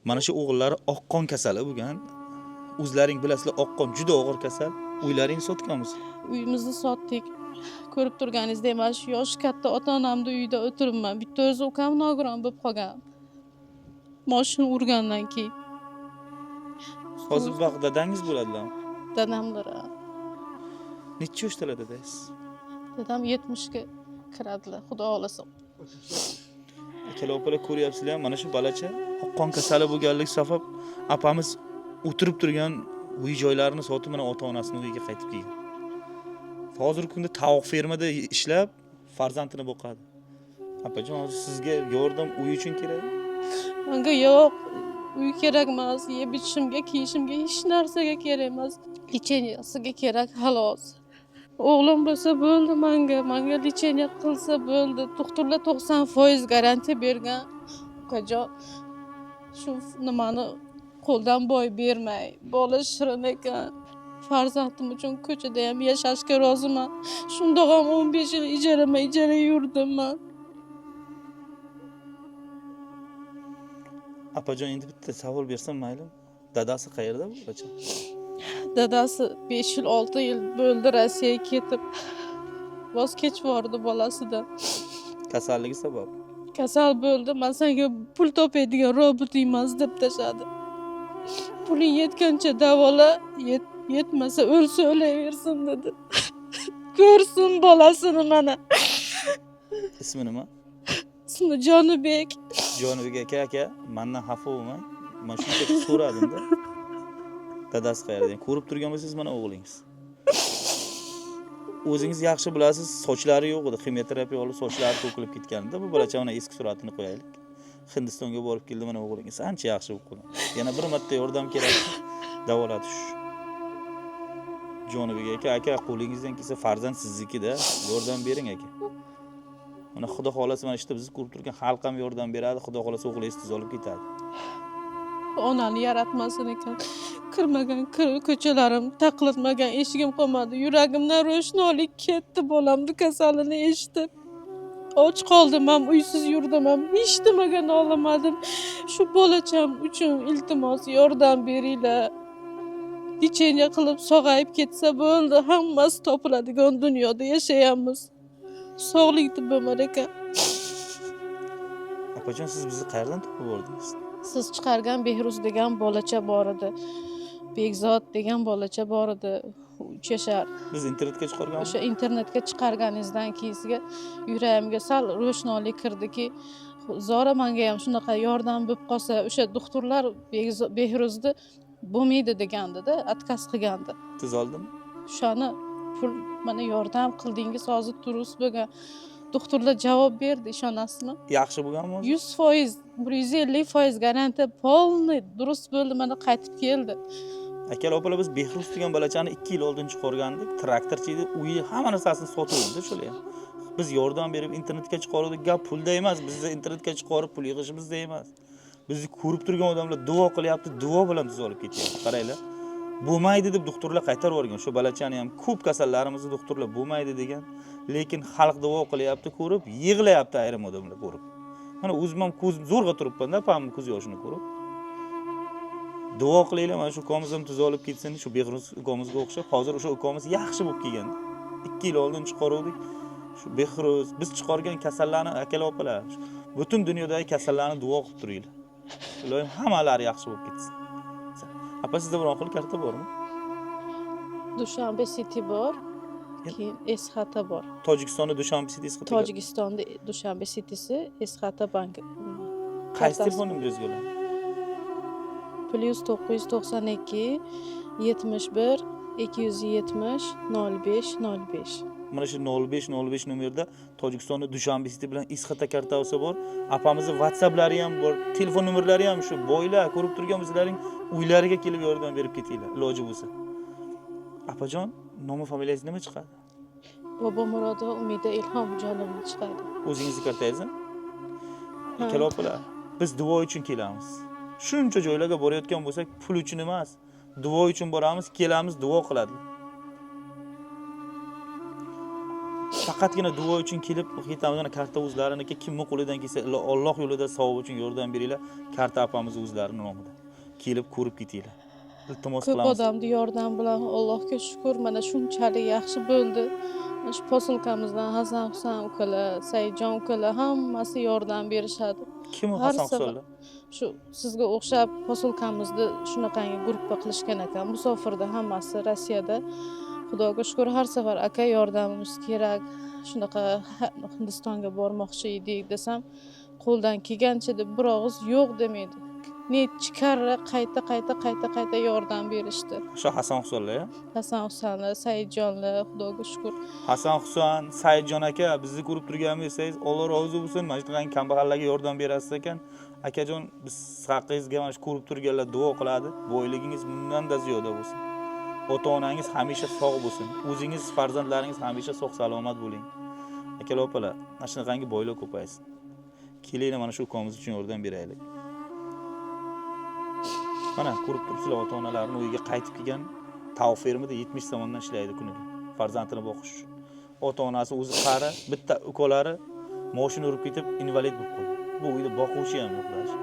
Mana shu o'g'illari oqqon kasali bo'lgan. O'zlaring bilasizlar, oqqon juda og'ir kasal. Uylaringni sotganmiz. Uyimizni sotdik. Ko'rib turganingizdek, mana shu yoshi katta ota onamni uyida o'tiribman. Bitta o'zi ukam nogiron bo'lib qolgan. Moshina urgandan keyin. Hozir bu vaqt dadangiz bo'ladilar. Dadamlar. Necha yoshdalar dadangiz? Dadam 70 ga kiradilar, xudo xohlasa. Akalar, opalar, ko'ryapsizlar, mana shu balacha oqqon kasali bo'lganligi sabab apamiz o'tirib turgan uy joylarini sotib, mana ota-onasini uyiga qaytib kelgan. Hozirgi kunda tovuq fermada ishlab farzandini boqadi. Apajon, hozir sizga yordam uy uchun kerak? Menga yo'q, uy kerak emas, yeb ichishimga, kiyishimga hech narsaga kerak emas. Лечения siga kerak xolos. O'g'lim bo'lsa bo'ldi menga, menga лечение qilsa bo'ldi. Doktorlar 90% garantiya bergan. Ukajon, shu nimani qo'ldan boy bermay, bola shirin ekan. Farzandim uchun ko'chada ham yashashga roziman. Shundoq ham 15 yil ijarama ijara yurdim man. Apajon, endi bitta savol bersam maylimi? Dadasi qayerda bu bolacha? Dadasi 5 yil, 6 yil bo'ldi Rossiyaga ketib. Voz kechib yubordi bolasidan. Kasalligi sabab. Kasal bo'ldi, man senga pul topadigan robot emas deb tashladi. Puling yetgancha davola, yetmasa o'lsa o'laversin dedi. Ko'rsin bolasini mana. Ismi nima? Ismi Jonibek. Jonibek aka, aka, mandan xafa bo'lmang. Man shunchaki so'radim-da. Dadasi qayerda? Ko'rib turgan bo'lsangiz mana o'g'lingiz. O'zingiz yaxshi bilasiz, sochlari yo'q edi, ximioterapiya olib sochlari to'kilib ketganida. Bu bolacha mana eski suratini qo'yaylik. Hindistonga borib keldi mana o'g'lingiz. Ancha yaxshi bo'lib qolgan. Yana bir marta yordam kerak, davolatish. Jonibek aka, aka, qo'lingizdan kelsa farzand siznikida, yordam bering aka. Mana xudo xohlasa mana işte bizni ko'rib turgan xalq ham yordam beradi, xudo xohlasa o'g'lingiz tuzalib ketadi. Onani yaratmasin ekan. Kirmagan ko'chalarim, taqilmagan eshigim qolmadi. Yuragimdan ro'shnolik ketdi bolamni kasalini eshitib. Och qoldim ham, uysiz yurdim ham, hech nimaga nolamadim. Shu bolacham uchun iltimos yordam beringlar. Лечение qilib sog'ayib ketsa bo'ldi, hammasi topiladigan dunyoda yashayamiz. Sog'lik deb bo'lmar ekan. Apajon, siz bizni qayerdan topib oldingiz? Siz chiqargan Behruz degan bolacha bor edi. Bekzod degan bolacha bor edi. 3 yashar. Biz internetga chiqarganmiz. O'sha internetga chiqarganingizdan keyin sizga yuragimga sal ro'shnolik kirdiki, zora menga ham shunaqa yordam bo'lib qolsa, o'sha doktorlar Behruzni bo'lmaydi degandi-da, отказ qilgandi. Tuzaldimi? O'shani pul mana yordam qildingiz, hozir durust bo'lgan. Doktorlar javob berdi, ishonasizmi? Yaxshi bo'lganmi hozir? 100%, 150% garantiya, полный durust bo'ldi, mana qaytib keldi. Akalar, opalar, biz Behruz degan bolachani 2 yil oldin chiqargandik. Traktorchi edi, uyi hamma narsasini sotuvdi shular. Biz yordam berib internetga chiqardik. Gap pulda emas, bizni internetga chiqarib pul yig'ishimizda emas. Bizni ko'rib turgan odamlar duo qilyapti, duo bilan tuzalib ketyapti. Qaranglar. Bo'lmaydi deb doktorlar qaytarib yuborgan. Shu bolachani ham ko'p kasallarimizni doktorlar bo'lmaydi degan, lekin xalq duo qilyapti, ko'rib yig'layapti ayrim odamlar ko'rib. Mana o'zim ham ko'zim zo'rg'a turibman-da, opamning ko'z yoshini ko'rib. Duo qilinglar, mana shu ukamiz ham tuzalib ketsin, shu Behruz ukamizga o'xshab. Hozir o'sha ukamiz yaxshi bo'lib kelgan. 2 yil oldin chiqaruvdik. Shu Behruz, biz chiqargan kasallarni akalar, opalar, butun dunyodagi kasallarni duo qilib turinglar. Iloyim hammalari yaxshi bo'lib ketsin. Apa, sizda biron xil karta bormi? Dushanbe City bor, keyin Esxata bor. Tojikistonda Dushanbe City Esxata. Tojikistonda Dushanbe Citysi Esxata bank. Qaysi telefon nomeringizga oladi? +992 71 270 05 05. Mana shu 05 05 nomerda Tojikistonda Dushanbe City bilan Esxata kartasi bor. Apamizni WhatsApplari ham bor, telefon nomerlari ham shu. Boylar ko'rib turgan bizlarning uylariga kelib yordam berib ketinglar, iloji bo'lsa. Apajon, nomi familiyangiz nima chiqadi? Bobomurodova Umida Ilhomjonovna chiqadi. O'zingizni kartangizmi? Ikkala opalar, biz duo uchun kelamiz. Shuncha joylarga borayotgan bo'lsak, pul uchun emas, duo uchun boramiz, kelamiz, duo qiladilar. Faqatgina duo uchun kelib ketamiz. Mana karta o'zlariniki, kimni qo'lidan kelsa Alloh yo'lida savob uchun yordam beringlar. Karta opamiz o'zlarini nomida. Kelib ko'rib ketinglar. Iltimos Ko'p qilamiz. Odamni yordam bilan, Allohga shukur, mana shunchalik yaxshi bo'ldi. Mana shu posilkamizdan Hasan Husan ukalar, Saidjon ukalar hammasi yordam berishadi. Kim u Har Hasan safar Husanlar? Shu sizga o'xshab posilkamizni shunaqangi gruppa qilishgan ekan. Musofirda hammasi, Rossiyada. Xudoga shukur, har safar aka yordamimiz kerak, shunaqa Hindistonga bormoqchi edik desam, qo'ldan kelgancha deb bir og'iz yo'q demaydi. Nechi karra qayta qayta qayta qayta yordam berishdi. O'sha Hasan Husanlar, ya? Hasan Husanlar, Saidjonlar, Xudoga shukur. Hasan Husan, Saidjon aka, bizni ko'rib turgan bo'lsangiz, Alloh rozi bo'lsin, mana shunaqa kambag'allarga yordam berasiz ekan. Akajon, biz haqqingizga mana shu ko'rib turganlar duo qiladi. Boyligingiz bundan-da ziyoda bo'lsin. Ota-onangiz hamisha sog' bo'lsin. O'zingiz, farzandlaringiz hamisha sog' salomat bo'ling. Akalar, opalar, mana shunaqangi boylar ko'paysin. Kelinglar, mana shu ukamiz uchun yordam beraylik. Mana ko'rib turibsizlar, ota-onalarini uyiga qaytib kelgan tovuq fermada 70 so'mdan ishlaydi kuniga farzandini boqish uchun. Ota-onasi o'zi qari, bitta ukalari moshina urib ketib invalid bo'lib qoldi. Bu uyda boquvchi ham yo'q даже.